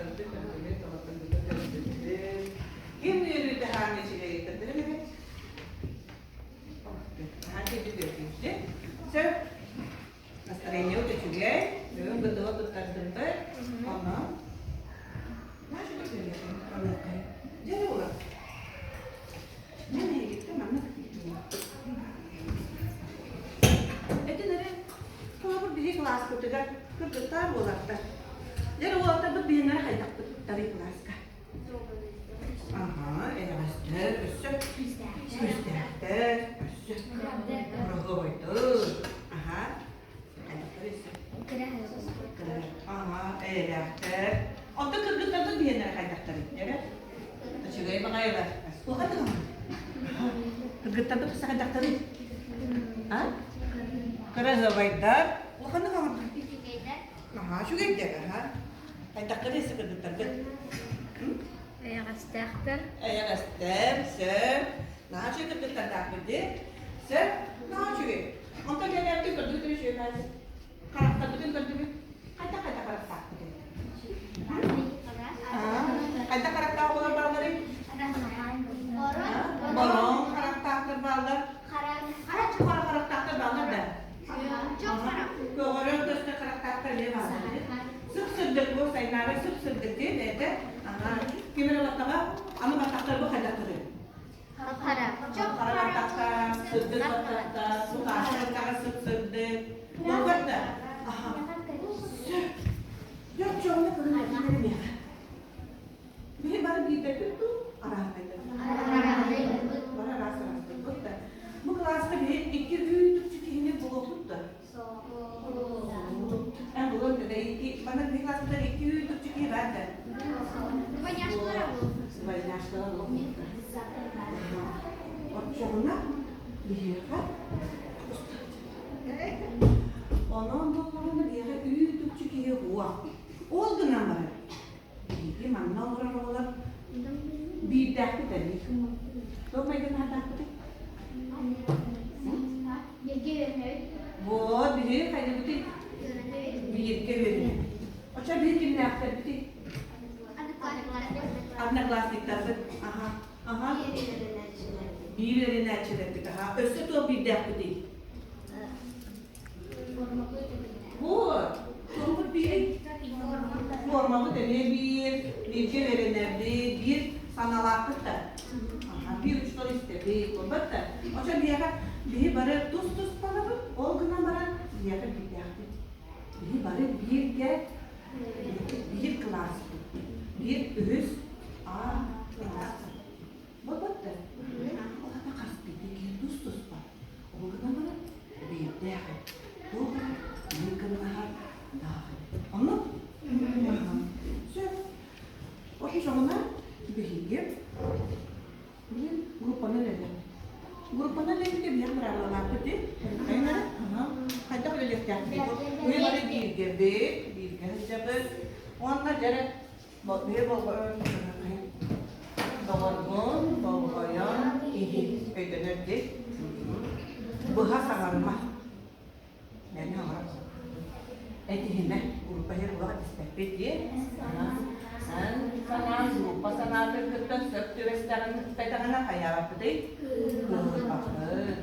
Харахтарбытын көрдүбүт, доҕотторбутун көрдүбүт. Ким үөрүүтэ хааны үчүгэй көрдөрүм эбит. Наһаа үчүгэй. Сөп. Настроение үчүгэй. Бүгүн быдыга туттардымбыт. Онон Дьэ уолат. Мен эһигиттэн маннык Этин эрэ, холобур биһи кылааспытыгар кыргыттар уолаттар. Дьэ уолаттарбыт биһиннэрэ хайдахпыт тарый кылааска? Аха, эйэҕэстэр, өссө күүстээхтэр, өссө кыраһыабайдар. Аха, хайдахтар өссө? Аха, эйэлээхтэр. Онтон кыргыттарбыт биһиэннэрэ хайдахтарый? Эрэ? Үчүгэй баҕайылар. Туохха тыһаммыт? Кыргыттарбыт өссө хайдахтарый? А? Кыраһыабайдар. Улаханнык оҥордуҥ? Наһаа үчүгэйдэр, аха. Хайдахтарый өссө кыргыттаргыт? Эйэҕэстээхтэр. Эйэҕэстэр, сөп. Наһаа үчүгэй кыргыттардаахпыт дии. Сөп, наһаа үчүгэй. Онтон кэлээбитин көрдүгүт үчүгэй баайы. Харахтарбытын көрдүгүт. Хайдах хайдах харахтаахпытый? Хайдах харахтаах оҕолор баалларый? Бороҥ харахтаахтар бааллар. Хара харахтаахтар бааллар да? Көҕөрөн көстөр харахтаахтар эмиэ бааллар. Сып-сырдык бу сайнаары сып-сырдык диэн этэ. Ким эрэ баттаҕа, аны баттахтар бу хайдахтарый? Хара. Хара баттахтар, сырдык баттахтар, сукаастар сып-сырдык. Буолбат да? Аха. Дьон чоҥҥо көрүнэр миэхэ. Биһи бары биирдэрбит дуу, арааһынайдарбыт? Бары араас араастарбыт да. Бу кылааска биһи икки үүтүкчү киһини булуохпут да? Эн булуон да икки, манна биһи кылааспытыгар икки үүтүкчү киһи баар да? Двойняшкалар Двойняшкалар буолуохпут да. Оччоҕуна биһиэхэ Онон буоллаҕына биһиэхэ үүт-үкчү киһи уох. Ол гынан баран биһиги манна олорор оҕолор биирдээхпит эмиэ. Туох майгыннаахтаахпытый? Бииргэ үөрэнэбит. Вот, биһиги хайдабытый? Бииргэ үөрэнэбит. Оччо биһиги кимнээхтэрбитий? Одноклассниктарбыт. Аха. Аха. Биир үөрэнээччилэрбит. Аха. Өссө туох биирдээхпитий? Вот. Туохпут биирий? Формабыт эмиэ биир, бииргэ үөрэнэрбит, биир санаалаахпыт да. Аха, биир учуутал истэбит, буолбат да. Оччо биһиэхэ биһи бары тус-туспалабыт, ол гынан баран биһиэхэ биирдээхпит. Биһи бары бииргэ биир кылааспыт, биир үһүс А кылааспыт. Буолбат да? Ол ата хас биирдии киһи тус-туспа. Ол гынан баран биирдээх туох эрэ биир гыннаһар даах эбит. Онно сөп. Оччоҕуна биһиги Блин, группаны үлэлиэхпит. Группаны үлэлииргэ биһиэхэ быраабылалаахпыт дии. Хайнара? Хайдах үлэлиэхтээхпитий? Биһи бары бииргэбит, бииргэ сылдьабыт. Уонна дьэрэ биһи доҕоргун болҕойон иһит өйдөнөр дии. Быһа саҥарыма. Мээнэ оҥорон этиһимэ, группа иһэр улахан испэппит дии. Эн санаан группа санаатын кытта сөп түбэстэҕинэ хайаабаппытый? Кыыһырбаппыт.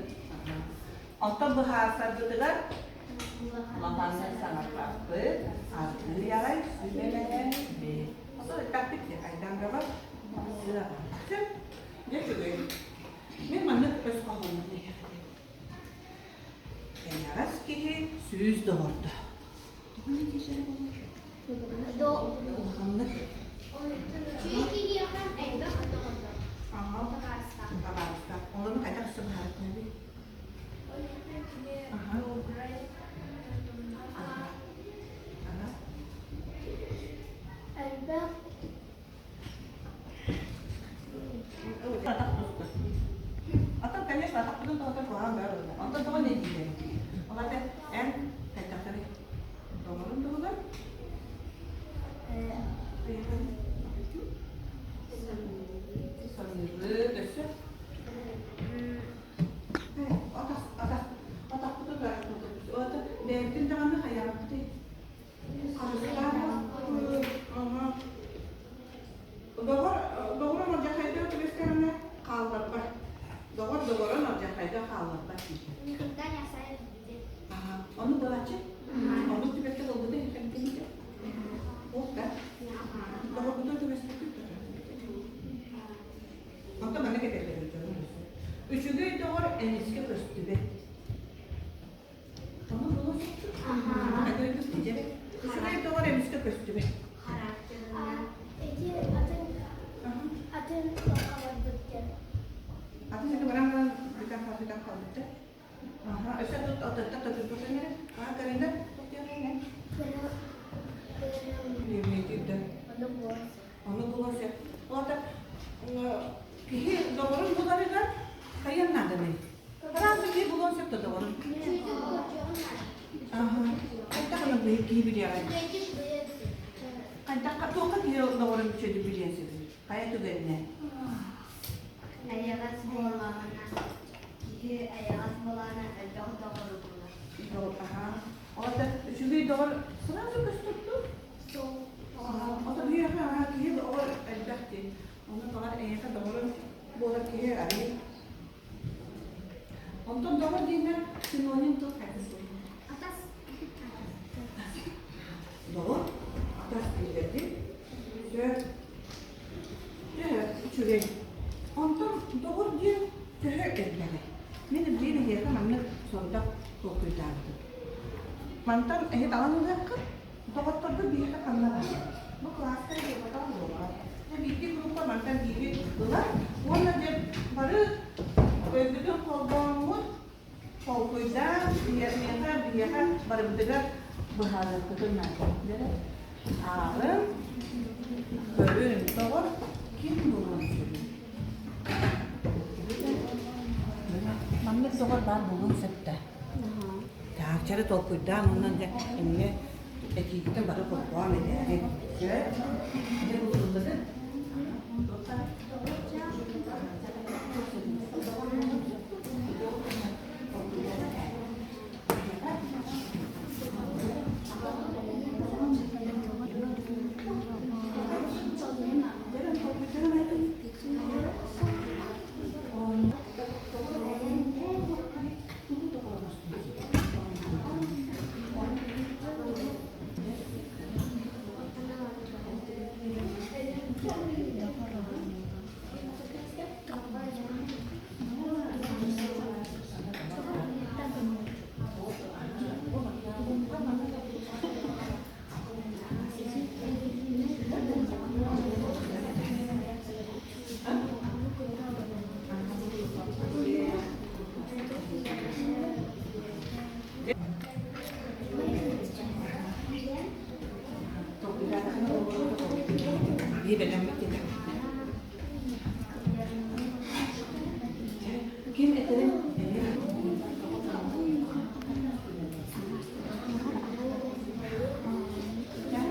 Оттон быһаарсарбытыгар улаханнык саҥарбаппыт, ардыы аҕай сүбэлэһэбит. Оттон эттэхпит дии, айдаҥҥабар Сөп. Дьэ үчүгэй. Мин маннык өс хоһоонун эһэҕитин. Эйэҕэс киһи сүүс доҕордо. Тугун этиилэрэ буолуой? Улаханнык. Үчүгэй киһиэхэ элбэх доҕордо. Аха. Табаарыстаах. Олору хайдах өссө быһаарытынабый? Аха. Аха. Аха. Элбэх Атах тустар. Атын, конечно, атахпытын тоҕотор куһаҕан баар буолла. Онтон тоҕо не дииллэр? Ол ата эн хайдахтарый? Доҕорун туһугар? Саныыбыт өссө? Атах, атах, атахпытын туора бэйэбитин даҕаны хайаабаппытый? эмискэ көстүбэт. Ону булуо сөптүк. Хайдах өйдүүр дьэ? Үчүгэй доҕор эмискэ көстүбэт. Эти атын атын барбыт диэн. Атын сиргэ баран баран бүтэн бүтэн хаалбыт Аха, өссө тут ототта тотурбутун эрэ. Аа, Карина, туох диэн Ону булуо сөп. Ота киһи доҕорун буларыгар хайан нааданый? Араас киһи булуон сөп да доҕорун. Аха. Хайдах аны киһи билиэҕэй? Хайдах туохха киһи доҕорун үчүгэйдик билиэн сөбүй? Хайа түгэннэ? Айаҕас буоллаҕына, киһи айаҕас буолаана элбэх доҕору булар. Доҕор, аха. Ота үчүгэй доҕор сразу көстөр дуу? Ото биһиэхэ аха киһи доҕор элбэх дии. Ону баҕар эйиэхэ доҕорун буолар киһи арый. Онтон доҕор диэннэр синоним тыл хайдах Атас. Доҕор, атас дииллэр дии. Сөп. Төһө үчүгэй. Онтон доҕор диэн төһө элбэҕий? Мин билигин эһиэхэ маннык сорудах толкуйдаабытым. Мантан эһи талан ылыаххыт, доҕотторгут биһиэхэ ханна баар? Бу кылааска буолбатах буоллаҕа. Дьэ биирдии группа мантан биири ылар уонна дьэ бары өйбүтүн холбооммут толкуйдаан миэхэ биһиэхэ барыбытыгар быһаарыахпытын наада. Ааҕын, көрүн, доҕор ким буолуон сөбүй? Маннык доҕор баар буолуон сөп да. Таачары толкуйдаан онон дьэ эмиэ этиигитин бары холбоон этээри. Сөп? Дьэ булуллубут. Ким этэрин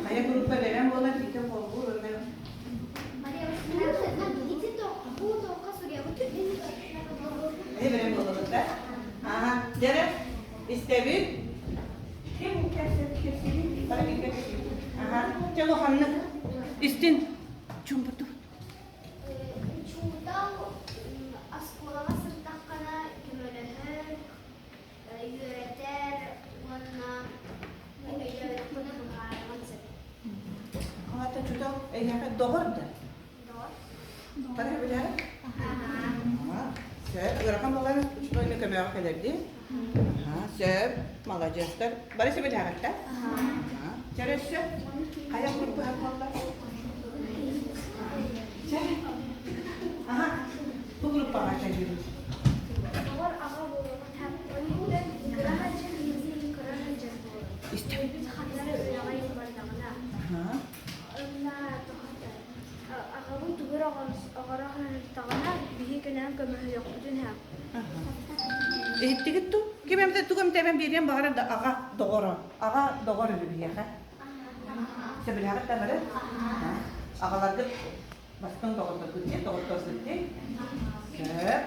Хайа группа бэлэм буолар биитэ холбуур уонна Бэлэм буолабыт да? Аха, дьэрэ, истэбит. Ким кэпсиир? Бары бииргэ кэпсиир. Аха, чэ улаханнык. Истин. Чумпуту. Учуутал оскуолаҕа сырыттаххына көмөлөһөр, үөрэтэр уонна өйдөөтөххүнэ быһаарыан сөп. Аата учуутал эйиэхэ доҕор да? Доҕор. Бары билэҕит? Сөп. Ыарахан буолан учуутал эмиэ көмөҕө кэлэр дии. Сөп. Маладьыастар. Бары сөбүлээҕит да? Чэ өссө хайа курбуһар буолла? Чэ. Аха. Бу группаҕа кэллибит. Доҕор аҕа буолуохтаах. Кыра сылдьан кыра сылдьан буолар. Истэ. Ханна үлэҕэ бардаҕына. Онно аҕабыт тугу эрэ оҥоро сырыттаҕына, биһиги кэлэн көмөлөһүөхпүтүн сөп. Иһиттигит дуу? Ким эмитэ тугу эмитэ эбэн биэриэн баҕарар да аҕа доҕоро. Аҕа доҕор үһү биһиэхэ. Сөбүлэһэҕит да бары? Аҕаларгыт бастыҥ доҕотторгут дии, доҕотторгут дии. Сөп.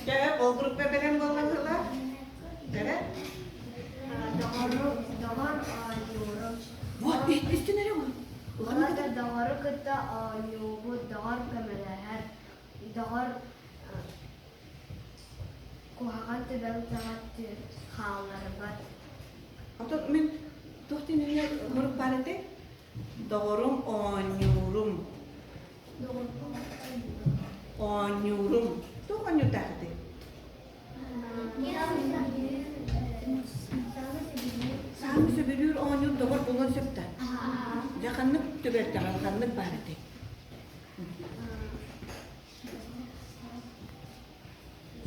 Дьэ, ол группа бэлэм буолла быһыылаах. Дьэ. Доҕору, доҕор оонньуурум. Вот, иһиттин эрэ ол. Улахан доҕору кытта оонньуубут, доҕор көмөлөһөр, доҕор куһаҕан түбэлтэҕэ хаалларбат. Ото мин туох диэн мурук баар этэй? Доҕорум оонньуурум. Оонньуурум. Туох оонньуурдаах этэй? Саамай сөбүлүүр оонньуур доҕор буолуон сөп да? Дьэ ханнык түбэлтэҕэ ханнык баар этэй?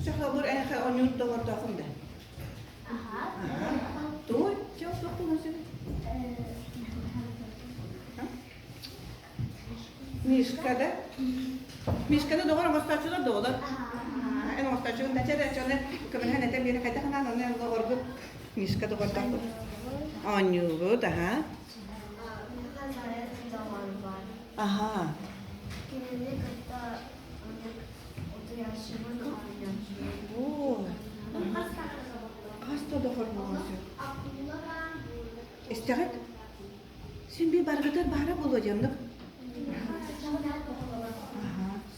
Сахалар эһэ оонньуур доҕордоохун да? Туой, чэ туох буолуон сөбүй? Мишка да? Мишканы доҕор оҥостооччулар доҕолор. Эн оҥостооччугун да чэ да чону көмөлөһөн этэн биэрэ хайдах анаан онно эн доҕоргут Мишка доҕордоохпут. Оонньуубут, аха. Аха. Кинини кытта утуйааччыбын оонньооччубун. Оо. Хас да доҕор буолуон сөп. Истэҕит? Син биир барыгытыгар баара буолуо дии оннук.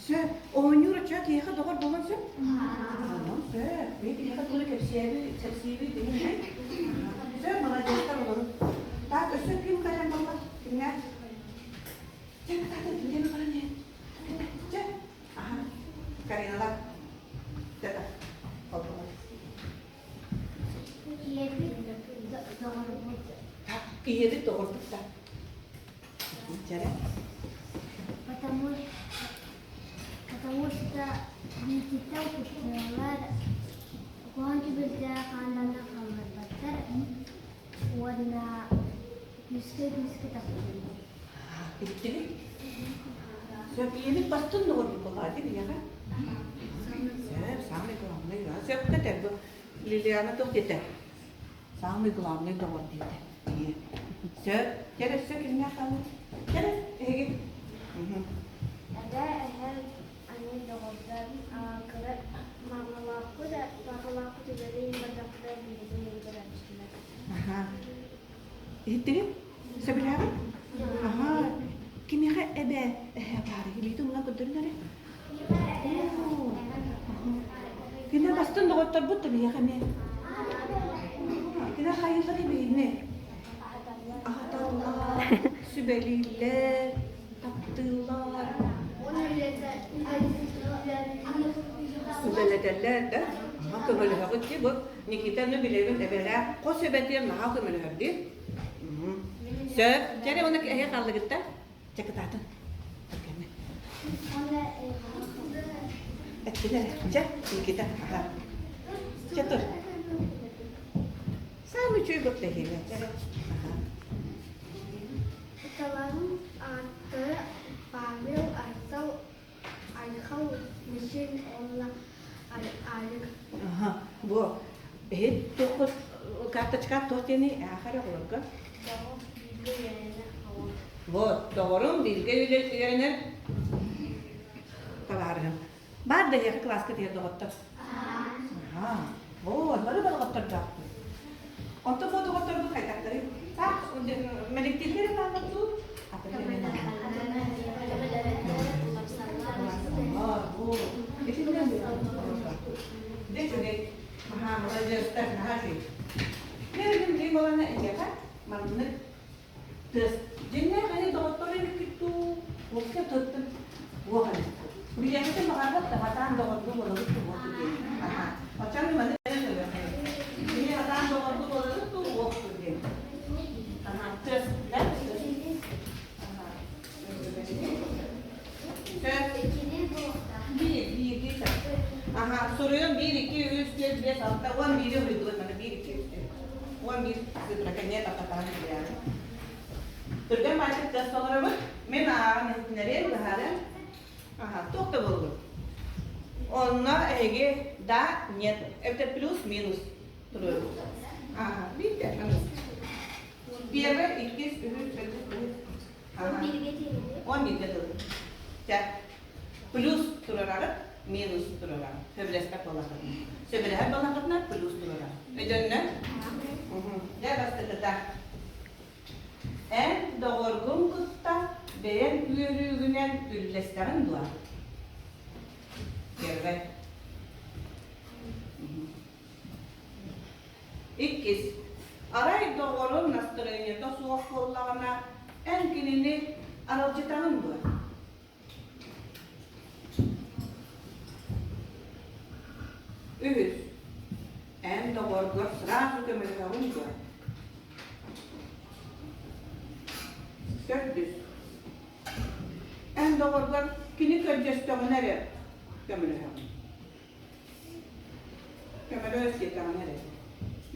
Сөп. Оонньуур оччо киһиэхэ доҕор буолуон сөп? Буолуон сөп. Мен киһиэхэ тугу кэпсиэби, кэпсииби дии. Сөп, молодецтар олорун. Так, өссө ким кэлэн буолла? Кимҥэ? Чэ, кытаатын, кимҥэ баран иһин? Чэ. Аха. Кариналар. Чэ, холболор. Ийэбит доҕорбут. Ийэбит доҕорбут да. Чэрэ. Потому, потому что биититтэн куттаналлар, куһаҕан түбэлтэҕэ хааннанан хаалларбаттар уонна күүскэ-күүскэ таптыыллар. Иттигит? Сөп, ийэбит бастын доҕорбут буоллаҕа дии биһиэхэ. Сөп, самый главный. Сөпкө этэр бу. Лилиана туох диэтэ? Самый главный доҕор диэтэ. Ийэ. Сөп. Кэл өссө кимнээх хаалла? Кэл, эһиги. Эбээ, эһэм аны доҕордор кыра маамалаахпыт, паапалаахпыт үлэлиин бардахпытына биһигини көрөөччүлэр. Аха. Иһиттигит? Сөбүлээҕит? Аха. Кимиэхэ эбээ, эһээ баарый? Илиитин уунан көрдөрүн эрэ. Кини бастын доҕотторбут да биһиэхэ эмиэ. Кини хайыылар биһигини аһаталлар, сүбэлииллэр, таптыыллар. Үлэлэтэллэр да, наһаа көмөлөһөҕүт дии бу Никитаны билэбин эбэлээх хос эбэтиэн наһаа көмөлөһөр дии. Сөп, дьэ оны эһи хааллыгытта? Чэ кытаатын. Эттилэр, чэ, Никита, аха. Чэ тур. Самый үчүгэй бу тэһиинэ. Аха. Ыталарым ааттара Павел, Айтал, Айхал, Мишин уонна Алик. Аха, бу иһит туохпут карточка туох диэний аахар оҕолорго? Доҕор бииргэ үөрэнэр оҕо. Вот, доҕорум бииргэ үөрэнэр табаарыһым. Баар да эһиэхэ кылааска тиһэр доҕоттор. Аха, вот, бары доҕоттордоохпут. Онтон бу доҕотторбут хайдахтарый? Так, мэликтииллэр бааллар дуу? Дэ үчүгэй. Аха, маладьыастар, наһаа үчүгэй. Мен билим балана эһиэхэ маннык Тыас дьиҥнээх эһи доҕоттор эбиккит дуу, уопсай тыттын уох эбит. Билиэххитин баҕарбат да хатаан доҕордуу буолабыт дуу уохту диэн. Аха. Оччону маны Кини хатаан доҕордуу буолабыт дуу уохту диэн. Аха. Тыас да тыас. Аха. Биир, биирдии Аха, суруйун биир, икки, үс, түөрт, биэс, алта, уон биири уруйдубут маны биир, икки, үс, түөрт. 11 цифра кэннэ тахатаан билээҕин. Түргэн баачык тыас толоробут. Мин ааҕан иһитиннэриэм, быһаарыам. Аха, туох да буоллун. Онно эһиги да, нет, это плюс-минус туруору. Аха, видите? Первый, иккис, үһүс, төрдүс, үһүс. Ага. Он бииргэ тыл. Чэ. Плюс туруораҕыт, минус туруораҕыт. Сөбүлэспэт буоллаххытына. Сөбүлэһэр буоллаххытына плюс туруораҕыт. Өйдөннө? Дьэ, бастакыта. Эн доҕоргун кытта бэйэҥ үөрүүгүнэн үллэстэҕин дуо? Первый. Иккис. Арай доҕорун настырыанньата суох буоллаҕына, эн кинини аралдьытаҕын дуо? Үһүс. доҕоргор кини көрдөстөҕүнэ эрэ көмөлөһөҕүн. Көмөлөс диэтэҕинэ эрэ.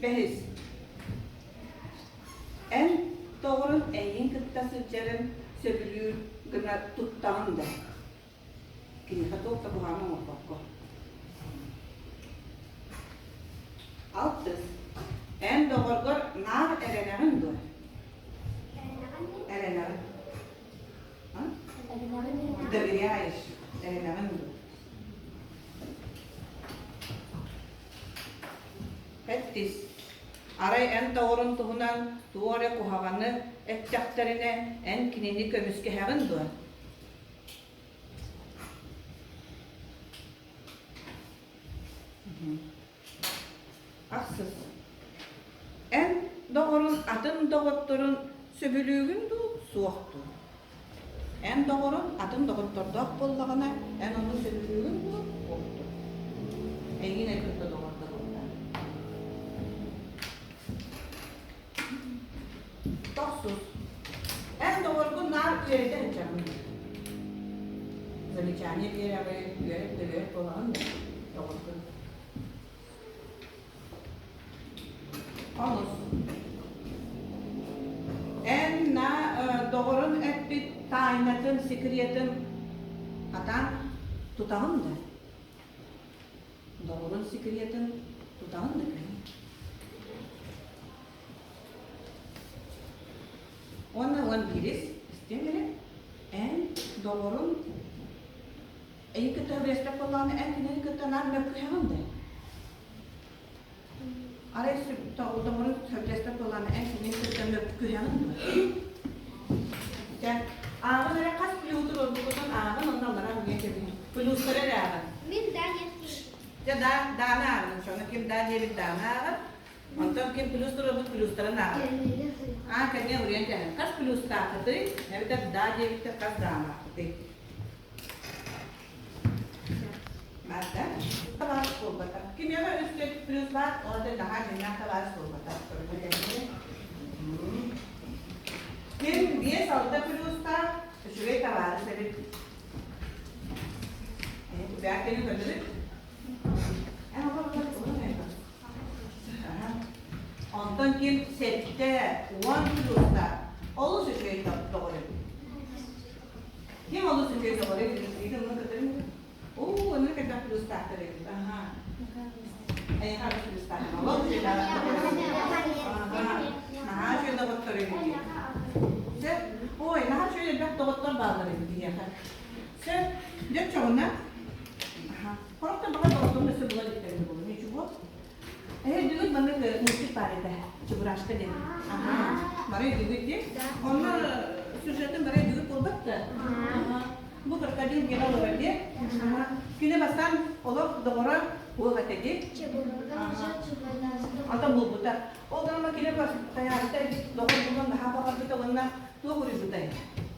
Бэһис. Эн доҕорун эйигин кытта сылдьарын сөбүлүүр гына туттаҕын да? Киниэхэ туох да куһаҕаны оҥорбокко. Алтыс. Эн доҕоргор наар эрэнэҕин дуо? Эрэнэҕин. А? Доверяешь. Эрэнэҕин дуо? Эттис. Арай эн доҕорун туһунан туох эрэ куһаҕаны эттэхтэринэ, эн кинини көмүскэһэҕин дуо? Ахсыс. Эн доҕорун атын доҕотторун сөбүлүүгүн дуу, суох дуу? Эн доҕорун атын доҕоттордоох буоллаҕына, эн ону сөбүлүүгүн дуу, суох дуу? Эйигин эн кытта доҕордоһуохтаах. Тохсус. Эн доҕоргун наар үөрэтэ сылдьаҕын. Замечание биэрэҕин, үөрэт да үөрэт буолаҕын да доҕоргун. Онус. Эн на доҕорун эппит тайнатын, секретын хатаан тутаҕын да? Доҕорун секретын тутаҕын да күһүн? Уонна уон биирис истиэҥ эрэ, эн доҕорун эйи кытта үгэстэх буоллаҕына, эн кинини кытта наар мөккүһэҕин да? Арай доҕорун сөбүлэспэт буоллаҕына, эн кинини кытта мөккүһэҕин дуо? Дьэ, ааҕын эрэ хас плюһу туруорбуккутун ааҕын, онно аллараа уйан кэбиһин. Плюстары эрэ ааҕын. Мин да Дьэ, да, дааны ааҕын. Сону ким да диэбит дааны ааҕын. Онтон ким плюс туруорбут плюстарын ааҕар. Аа, кэннэ уруйан кэһэн. Хас плюстаахытый? Эбэтэр да диэбиттэр хас даамаахытый? Баар да? Табаарыс буолбата. Кимиэхэ үс плюс баар, ол это наһаа дьиҥнээх табаарыс буолбата. Ким 5-6 плюстаах, үчүгэй табаарыс эбит. Бэйэ кини көрдөрүт. Эн олор Онтон ким 70 плюстаах, олус үчүгэй доҕор эбит. Ким олус үчүгэй доҕор эбит? Ыйытыммын кытары. Оо, онно элбэх плюстаахтар эбит. Аха. Эйиэхэ аҕыс плюстаах. Олох үчүгэй Наһаа үчүгэй доҕоттор эбит. Сөп. Ой, наһаа үчүгэй элбэх доҕоттор бааллар эбит биһиэхэ. Сөп. Дьэ, чоҕуна. Аха. Хорохтон баҕар доҕотторун өссө була иликтэрин буолуо. Ничего. Өйдүүгүт маннык мультик баар этэ. Чебурашка диэн. Аха. Бары өйдүүгүт дии. Онно сюжетын бары өйдүүгүт буолбат да. Бу крокодил гена олорор дии. Аха. Күнэ бастаан олох доҕоро уох этэ дии. Антон булбута. Ол гынан кини хайаабыта доҕор булан наһаа баҕарбыта уонна туох уруйбутай?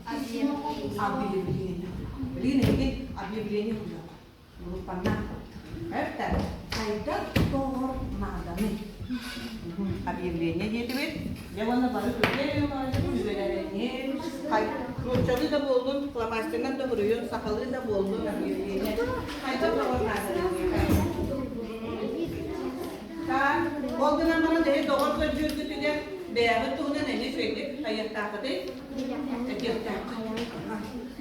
Объявление. Блин, эһиги объявление уруйуох. Группанна. Это хайдах доҕор нааданый? Объявление диэтибит. Дьэ уонна бары күргэлэринин, нууччалыы да буоллун, фломастерынан да буруйун, сахалыы да буоллун объявление. Хайдах доҕор нааданый? Так, ол гынан баран эһи доҕор көрдүүргүтүгэр бэйэҕит туһунан эмиэ үчүгэйдик хайыахтааххытый? Этиэхтээххит.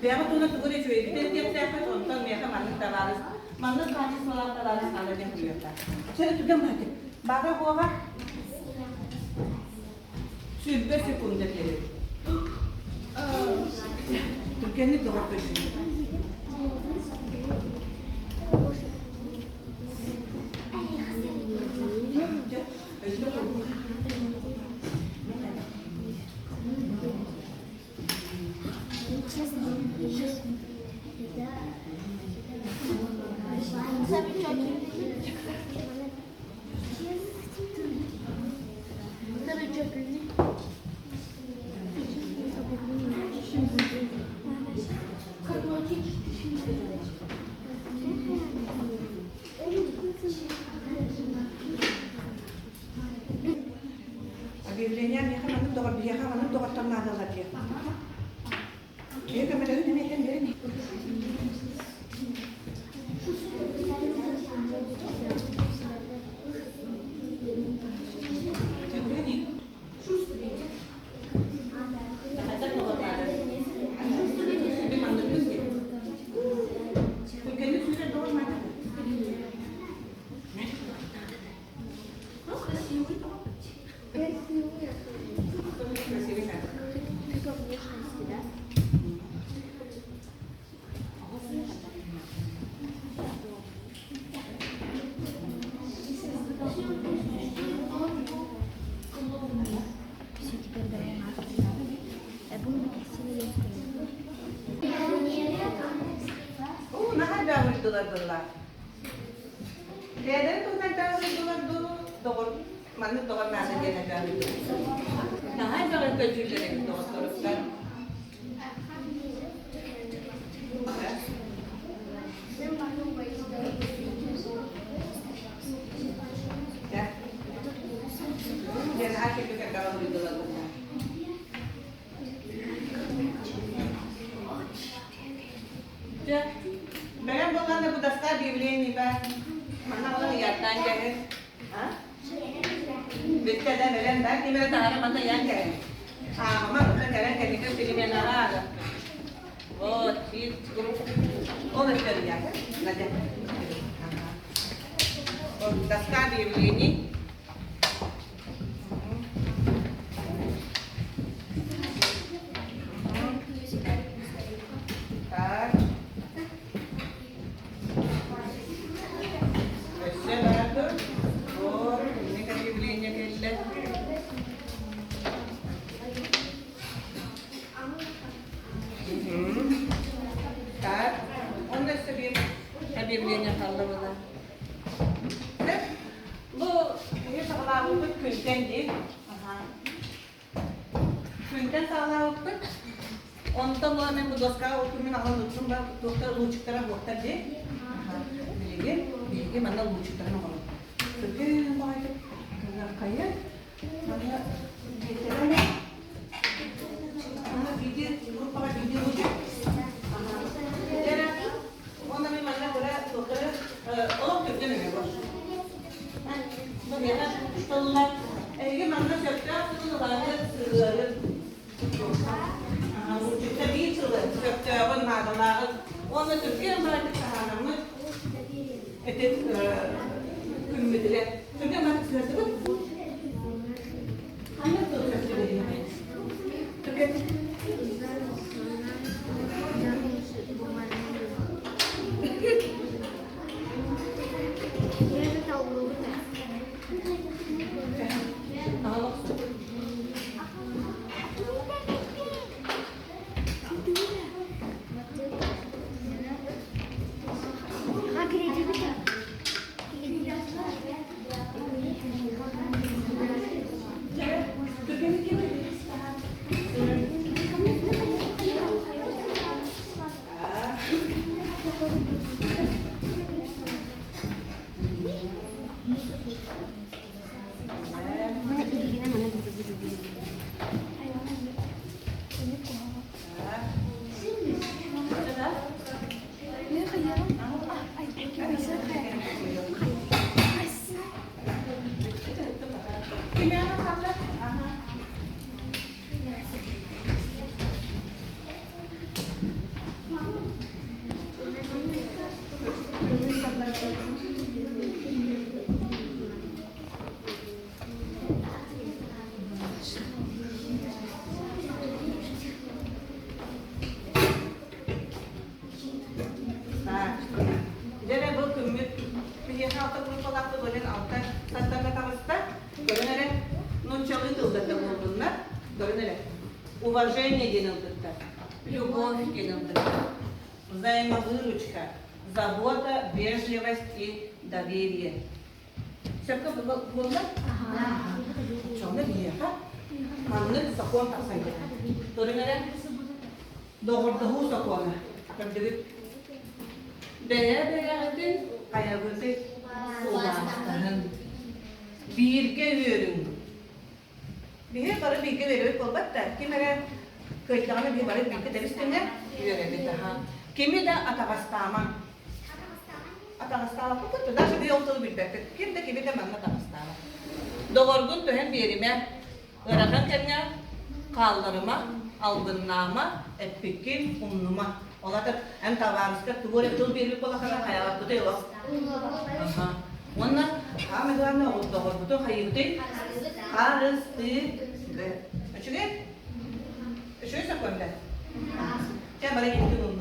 Бэйэҕит туһунан тугу эрэ үчүгэйдик этиэхтээххит, онтон миэхэ маннык табаарыс, маннык хаачыстыбалаах табаарыс наада диэн суруйуохтаах. Чэ, түргэн баһытык. Баара буоҕа 20 секунда биэрэбит. Түргэнник доҕор көрдүүр. Объявление миэхэ маннык доҕор биһиэхэ маннык доҕоттор наадалар диэн. Киһи көмөлөһүн эмиэ этэн биэрин. суруйдулар быһыылаах. Бэйэлэрин туһунан элбэҕи суруйдулар дуу, доҕор, маннык доҕор наада диэн элбэҕи суруйдулар. Наһаа элбэҕи көрдүүллэр эбит доҕотторуттан. Диэн аат кэлбит элбэҕи суруйдулар быһыылаах. Дьэ, бэлэм буоллаҕына бу доска объявление ба манна оҕолор ыйааттаан кэлин. А? Бүттэ да бэлэм да ким эрэ таһара манна ыйаан кэлин. Ааҕыма онно кэлэн кэнники переменаҕа ааҕа. Вот, биир ол өттө ыйаата. Надя. Ага. Вот доска объявлений. Так. Өссө баатыр. Ор, инник объявление кэллэ. Так. Онно өссө биир объявление хаалла буолла. Бу киһи саҕалаабыппыт күнтэн дии. Күнтэн саҕалаабыппыт. Онтон була мен бу доскаҕа утуммун аҕалан уттум ба туохтар лучиктара буохтар дии. Билигин биһиги манна лучиктарын оҥоробут. Түргэн баҕайытык хайа манна биэтэрэ биди группаҕа биди лучик. Уонна мин манна кыра туохтары олох түргэн өҥө бар. Бу миэхэ тыллар эһиги манна сөптөөх тылын ылаары сыһыары Учуутал биир сылы сөптөөҕүн, наадалааҕын уонна түргэн баҕайытык таһаараммыт ити күммүтүгэр түргэн баҕайытык сыһыардыбыт. Ханнык тыл сөптөбүтүй? Түргэн Дьэ бу күммүт биһиэхэ алта группалаахпыт олен алта сардаҥа таҕыста. Көрөн эрэ, нууччалыы тылларда буоллуннар. Көрөн эрэ, уважение диэн ылбыттар, любовь диэн ылбыттар, взаимовыручка, забота, вежливость и доверие. Сөпкө буолла? Оччоҕуна биһиэхэ маннык сокуон тахсан кэлэр. Көрүҥ эрэ, доҕордоһуу сокуона. Көрдүгүт? Бэйэ-бэйэҕитин хайабытый убаастаһын. Бииргэ үөрүҥ. Биһи бары бииргэ үөрэбит буолбат да, ким эрэ кыайдаҕына биһи бары бииргэ тэбис тэҥэ үөрэбит аха. Кими да атаҕастаамаҥ. Атаҕастаабаппыт даже биһи ол тылы билбэппит. Ким да кими да манна атаҕастаабат. Доҕоргун түһэн биэримэ. Ыарахан кэмҥэ хаалларыма, албыннаама, эппиккин умнума. Ол аата эн табаарыскар тугу эрэ тыл биэрбит буоллаххына хайаҕаппытай олох. Уонна хаамай главное доҕорбутун хайыыбытый? Харыстыы. Үчүгэй? Үчүгэй сокуон да? Чэ, бары киһи.